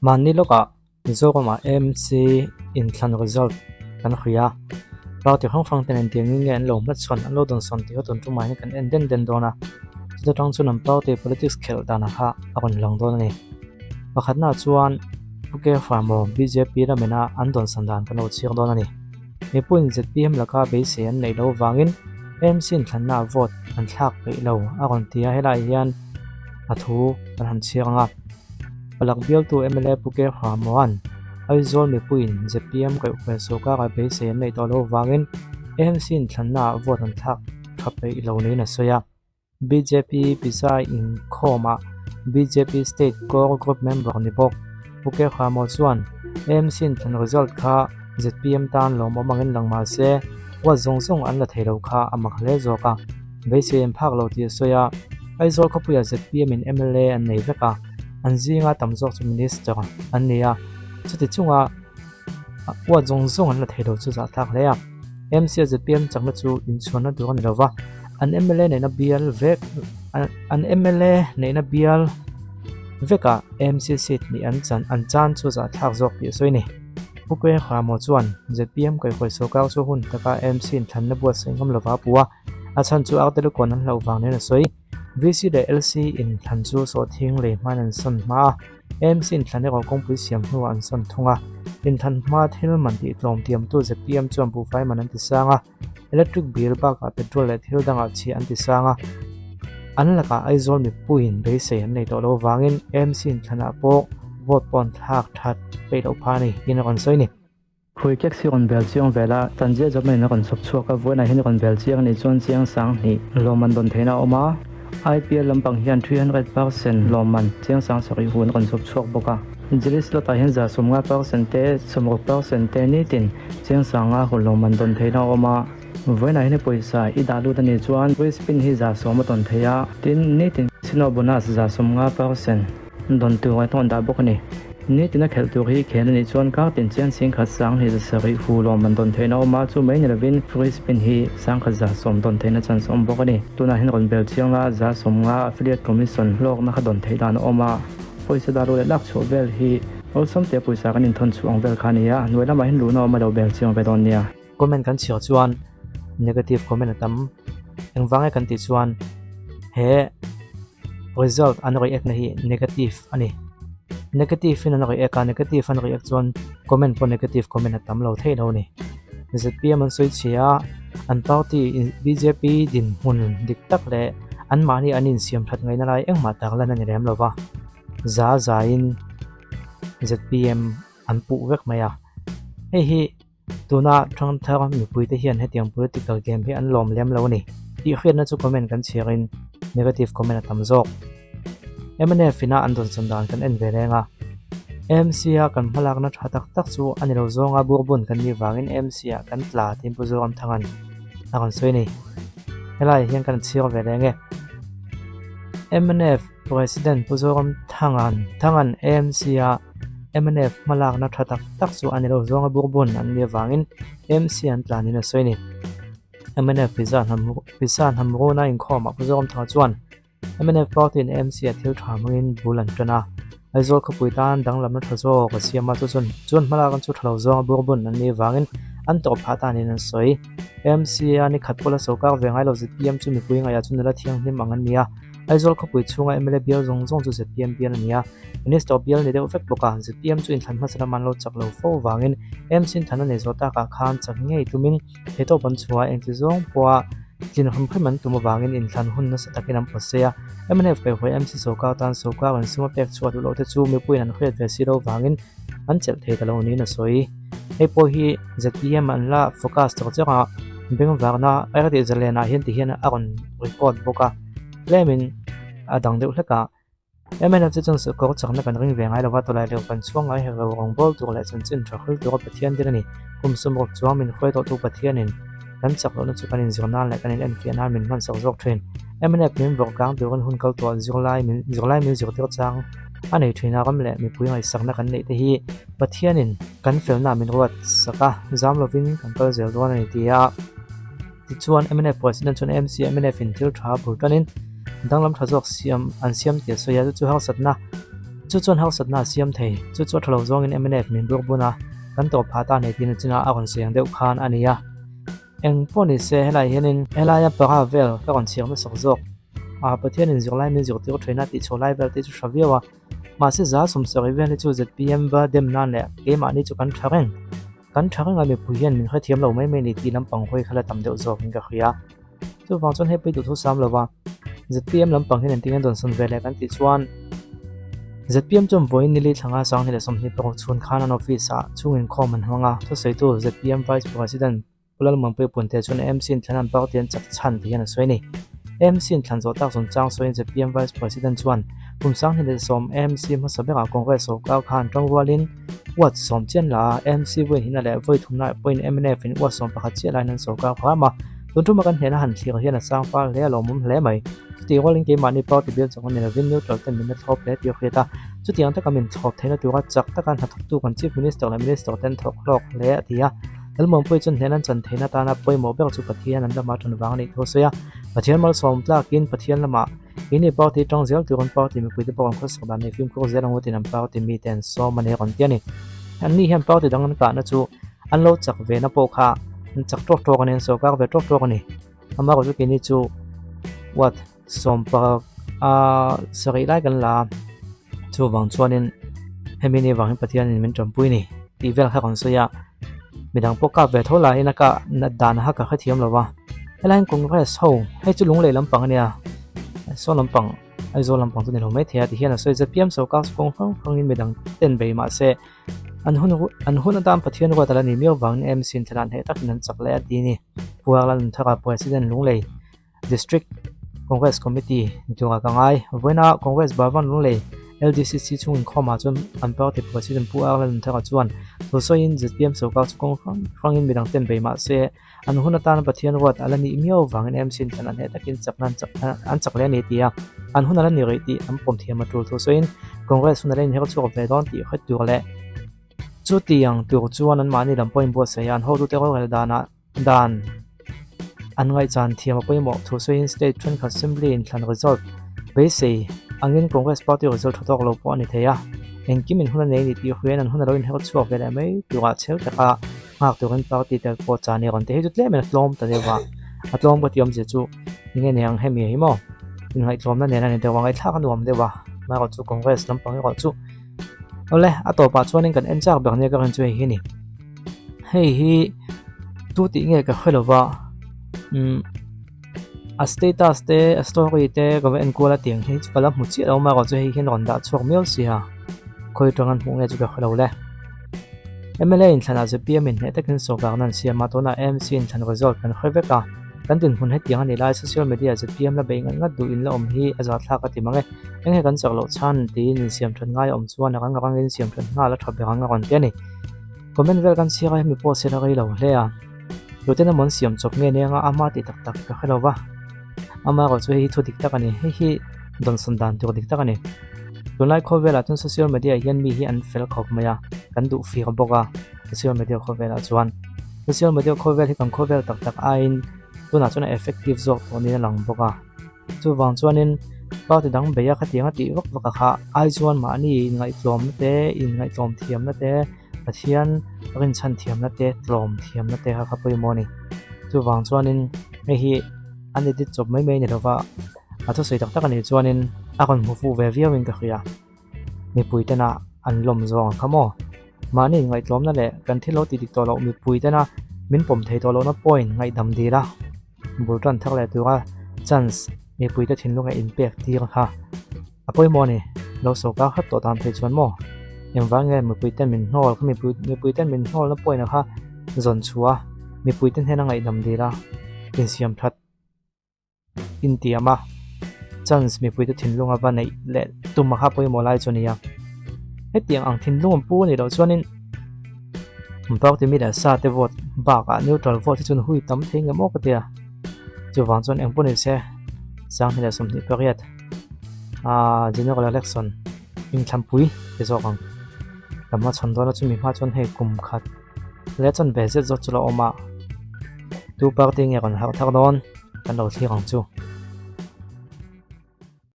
Mahni lawkah Mizoramah AMC inthlan result kan hria a, party hrang hrang ten engtiangin nge an lo hmachhawn, an lo dawnsawn tih kha tun tumah hian kan en den den dawn a, chuta tang chuan an party politics khelh danah kha a rawn lang dawn a ni. Pakhatnaah chuan Pu Keframo bjp lamina an dawnsawn dan kan lo chhiar dawn a ni. Mipuiin zpm laka beisei an neih loh vangin AMC inthlannaah vote an thlak peih lo a rawn ti a, helaiah hian a thu kan han chhiar ang a. Palak bialtu mla Pu Keframoan Aizawl mipuiin zpm kaihhruai sawrkara beisei an neih tawh loh vangin AMC inthlannaah vote an thlak tha peih lo niin a sawi a. Bjp pizza inkhawmah bjp state core group member ni bawk Pu Keframo chuan AMC inthlan result kha zpm tan lawmawm angin lang mah se huat zawng zawng an la thei lo kha a mak hle zawk a, beisei an phak lo tih a sawi a. Aizawl khawpuiah zpm in mla an nei vek a, an zinga tam zawk chu minister an ni a, chuti chunga huat zawng zawng an la thei lo chu zahthlak hle a. AMC a zpm chakna chu inchhuanna tur a ni lo va, an mla neihna bial vek an mla neihna bial vekah AMC seat nih an chan an chan chu zahthlak zawk tih a sawi a ni. Pu Kwenghamo chuan zpm kaihhruai sawrkar chu hun taka AMC inthlanna buatsaih ngam lova a pu a, a chhan chu Artelukawn an hlauh vang niin a sawi. VC leh LC inthlan chu sawhthing lei hmain an sawn hma a, AMC inthlan erawh kawngpui siam hnuah an sawn thung a. Inthlan hma thil man tih tlawm tiamtu zpm chuan buhfai man an ti sang a, electric bill bakah petrol leh thil dangah chhiah an ti sang a. An lakah Aizawl mipuiin beisei an nei tawh lo vangin AMC inthlanah pawh vote pawh an thlak that peih loh phah a ni tiin a rawn sawi a ni. Khawi kek si rawn bel chiang vel a, Tanzia Germany a rawn chhawp chhuak a, vawiinah hian rawn bel chiang a nih chuan chiang sang hnih lawmman dawn theihna a awm a, IPL lampang hian 300% lawmman chiang sang sarih hun a rawn chhawp chhuak bawk a. Jili slot ah hian 50% te, 60% te nitin chiang sanga hun lawmman dawn theihna a awm a, vawiinah hian pawisa i dah lut a nih chuan free spin hi 10% a tawn thei a, tin nitin casino bonus 50% Dawn tur a thawn dah bawk a ni. Nitin a khelh tur hi khel a nih chuan kar tin chian singkhat sang hi za sarih hu lawm an dawn theihna awm a, chu mai ni lovin free spin hi sangkhat 100 dawn theihna chance a awm bawk a ni. Tunah hian rawn bel chiang la, 150 affiliate commission hlawkna kha dawn theih dan a awm a, pawisa dah ru leh lak chhuah vel hi awlsam te pawisa kan inthawn chhuah ang vel kha a ni a, hnuai lamah hian luhna awm a lo bel chiang ve dawn nia. Comment kan chhiar chuan negative comment a tam. Engvang nge kan tih chuan he result an react na hi negative a ni. Negative in an react a, negative an react chuan comment pawh negative comment a tam lo theih lo a ni. Zpm an sawi chhia a, an party bjp dinhmun dik tak leh anmahni an insiam that ngaihna lai engmah tarlan a ni lem lo va. Za zaiin zpm an puh vek mai a. Hei hi. Tuna Thangthar mipuite hian hetiang political game hi an lawm lem lo a ni tih hriatna chu comment kan chhiarin negative comment a tam zawk. Mnf ina an dawnsawn dan kan en ve reng a, AMC a kan hmalakna tha tak tak chu a ni lo zawnga burbun kan nih vangin AMC ah kan tla tiin Pu Zoramthanga'n a rawn sawi a ni. Helaiah hian kan chhiar ve reng e. Mnf President Pu Zoramthanga'n Thanga'n AMC a mnf hmalakna tha tak tak chu a ni lo zawnga burbun an nih avangin AMC an tlanin a sawi a ni. Mnf pizza hnam pizza hnam runa inkhawmah Pu Zoramthanga chuan mnf party in AMC a thil tha hmangin bul an tan a, Aizawl khawpui tan danglamna tha zawk a siam a, chu chuan chuan hmalak an chu tha lo zawnga burbun an nih avangin an tawp phah ta niin an sawi. AMC a ni khat pawla sawrkar ve ngai lo zpm chu mipui ngaihah chu nula thianghlim ang an ni a, Aizawl khawpui chhunga mla bial zawng zawng chu zpm bial a ni a, Minister bial ni deuh vek bawk a, zpm chu inthlan hmasa lama an lo chak lo fo vangin AMC inthlan a nei zawh takah khan chak ngei tumin theihtawp an chhuah a, engti zawng pawha tlin hrim hrim an tum avangin inthlan hun nasa takin an pawtsei a, mnf kaihhruai AMC sawrkar tan sawrkar an suma pek chhuah duh loh te chu mipuiin an hriat ve si lo vangin an chelh thei ta lo niin a sawi. Hei pawh hi zpm an la focus chak chak a, bengvarna Airtel zalenah hian ti hian a rawn record bawk a, tlemin a dang deuh hlek a. Mnf chu chuan sawrkar chakna kan ring ve ngai lova, tawlai leh kan chhuang ngai hek lo, rawngbâwl tur leh chanchin tha hril tura Pathian dil a ni. Kum sawmruk chuang min hruai tawhtu Pathianin kan chak lohna chu kan inzir nan leh kan inenfiah nan min hmansak zawk thin. Mnf min vawrh kang turin hun kal tuah zirlai min zirlai min zirtir chang a nei thin a, ram leh mipui ngaihsakna kan neih te hi Pathianin kan felna min ruat sak a, zam lovin kan kal zel dawn a ni ti a. Tichuan, mnf President chuan AMC mnf in thil tha bul tanin danglam tha zawk siam an siam tih a sawi a, chu chu harsatna Chu chuan hausatna a siam thei. Chu chu a tha lo zawngin mnf min bur bun a, kan tawp phah ta nei tiin a china a rawn sawi ang deuh khan a ni a. Eng pawh ni se helai hianin helaia para vel ka rawn chhiar hmasak zawk. A Pathianin zirlai min zirtir thin a tih chho lai vel te chu hra viau a. Mahse za sawmsarih vel hi chu zpm va dem nan leh keimahni chu kan tha reng. Kan tha reng a mipui hian min hrethiam lo mai mai ni tih lampang hawi kha la tam deuh zawkin ka hria. Chuvang chuan hei pui duhthu sam lova zpm lampang hian engtin nge dawnsawn ve leh kan tih chuan zpm chuan vawiin nili thlanga sanghnih leh 25 chhun khan an office ah chhung inkhawm an hmang a. Thusawitu zpm Vice President Pu Lalmuanpuii Punte chuan AMC inthlan an party an chak chhan tih hian a sawi a ni. AMC inthlan zawh tak chungchang sawiin zpm Vice President chuan kum 2010 AMC hmasa berah Congress sorkar khan tangrualin Ward sawm chian la a, AMC vawiin hina leh vawi thumna pawhin mnf in ward 11 chiah laiin an sorkar hram a, tun thuma kan hnehna han thlir hian a sang fal hle a lawmawm hle mai. Chutih rualin keimahni party bial chawk a ni lovin neutral ten min la thlawp hle tih a hriat a, chutiang taka min thlawp theihna tura chak taka hnathawktu kan Chief Minister leh Minister ten thawk hlawk hle a ti a. Lalmuanpuii chuan hnehna an chan theihna atana pawimawh ber chu Pathian an lama tan vang a nih thu a sawi a, Pathian malsawm tlakin Pathian lamah Ini party tang zel tur an party mipuite pawh an khawsak dan nei fimkhur zel ang utin an party mite an sawm a ni rawn ti a ni. Anni hian party dang an kahna chu an lo chak ve na pawh kha an chak tawk tawk a ni, an sawrkar ve tawk tawk a ni. Amaherawhchu chu keini chu what sawmparuk a sarih lai kan la a, chuvang chuanin hemi ni vangin Pathianin min tanpui a ni tih vel kha kan sawi a, midang pawh kap ve tho laiin a kah nat dan kha ka hrethiam lo va. Helaiin Congress ho hei chu lunglei lampang a nia saw lampang Aizawl lampang chu ni lo maithei a tihian a sawi zet piam sorkar chu kawng hrang hrangin midang ten bei mahse an hun an hun atan Pathian ruat a la ni miau vangin AMC in thlan hneh takin an chak leh a ti a ni. Pu Arlalnunthara President Lunglei District Congress Committee ni turah ka ngai. Vawiina Congress Bhavan Lunglei LDCC chhung inkhawmah chuan an party President Pu R Lalnunthara chuan thu sawiin zpm sorkar chu kawng hrang hrangin midang ten bei mah se an hun atana Pathian ruat a la nih miau avangin AMC in thlan an hneh takin chakna an chak an chak leh a ni ti a, an hun a la ni rih tih an pawm thiam a tul thu sawiin Congress hun a la inher chhuak ve dawn tih hret tur leh chutiang tur chuan anmahni lam pawhin buatsaih a an hotute rorel danah Dan an ngaihchan thiam a pawimawh thu sawiin state thenkhat assembly inthlan result beisei angin Congress party result tha tawk lo pawh a ni thei a, engkim in hun a nei ni tih huiin an hun a lo inher chhuak ve leh mai turah chhel taka nghak turin party tel pawh chan i rawn ti. Hei chu tlem in a tlawm ta deuh a, a tlawm ka tih awmzia chu enge ni ang hemi hi maw inngaihtlawmna nen a ni deuh a, ngaihthlak a nuam deuh a, amaherawhchu chu Congress lampang erawh chu awle a tawpah chuanin kan en chak ber nia ka rin chu hei hi a ni. Hei hi tu tih nge ka hre lova umm a status te a story te ka va en kual a tiang hi chu ka la hmu chiah lo amaherawh chu hei hian rawn dah chhuak miau si a khawi atanga an hmuh nge chu ka hre lo le. M_L_A inthlanah zpm in hneh takin sawrkarna an siam a tunah A_M_C inthlan result kan hre vek a kan dinhmun hetiang a ni lai social media zpm la beih ngat ngat duh in la awm hi a zahthlak a ti mang e eng he kan chak loh chhan tiin insiam that ngai a awm chuan a rang a rangin siam that nghal a tha ber ang a rawn ti a ni. Comment vel kan chhiar a hemi pawh sel a rei lo hle a, tute emaw an siam chawp nge nia ama tih tak tak ka hre lo va, ama erawh chu hei hi thu dik tak a ni, hei hi dawnsawn dan tur dik tak a ni. Tunlai khawvelah chuan social media ah hian mi hi an fel khawp mai a, kan duh fir bawk a social media khawvelah chuan. Social media khawvel hi kan khawvel tak tak aiin tunah chuan a effective zawk tawh niin a lang bawk a. Chuvang chuanin party dang beia khatiang a tih vak vak a kha ai chuan mahni inngaihtlawmna te, inngaihtlawm thiamna te, Pathian rinchhan thiamna te, tlawm thiamna te kha kha pawimawh a ni. Chuvang chuanin hei hi an edit chawp mai mai a ni lova, a thusawi tak tak a nih chuanin a rawn hmu fuh ve viauin ka hria. Mipui tena an lawm zawng ang kha maw? Mahni inngaihtlawmna leh kan thil lo tih dik tawh loh mipui tena min pawm thei tawh lohna point ngaihdam dil a. Bul tan thar leh tura chance mipuite thinlunga inpek tir kha a pawimawh a ni. Lo sawrkar hrep tawh tan phei chuan maw? Engvang nge mipuite min hnawl kha mipuite min hnawlna point kha zawn chhuah a, mipuite hnena ngaihdam dil a, insiam that intiam a, chance mipuite thinlunga va neih leh tum a kha pawimawh lai chu a ni a. Hetiang ang thinlung an pu a nih loh chuanin. Party mi leh sa te vote bakah neutral vote hi chuan hui tam thei nge maw ka tia chuvang chuan eng pawh ni se 2028 ah general election inthlanpui ti zawk ang kan hmachhawn dawn a chumi hma chuan hei kum khat leh chuan ve zet zawt chu la awm a tu party nge rawn harh thar dawn kan lo thlir ang chu.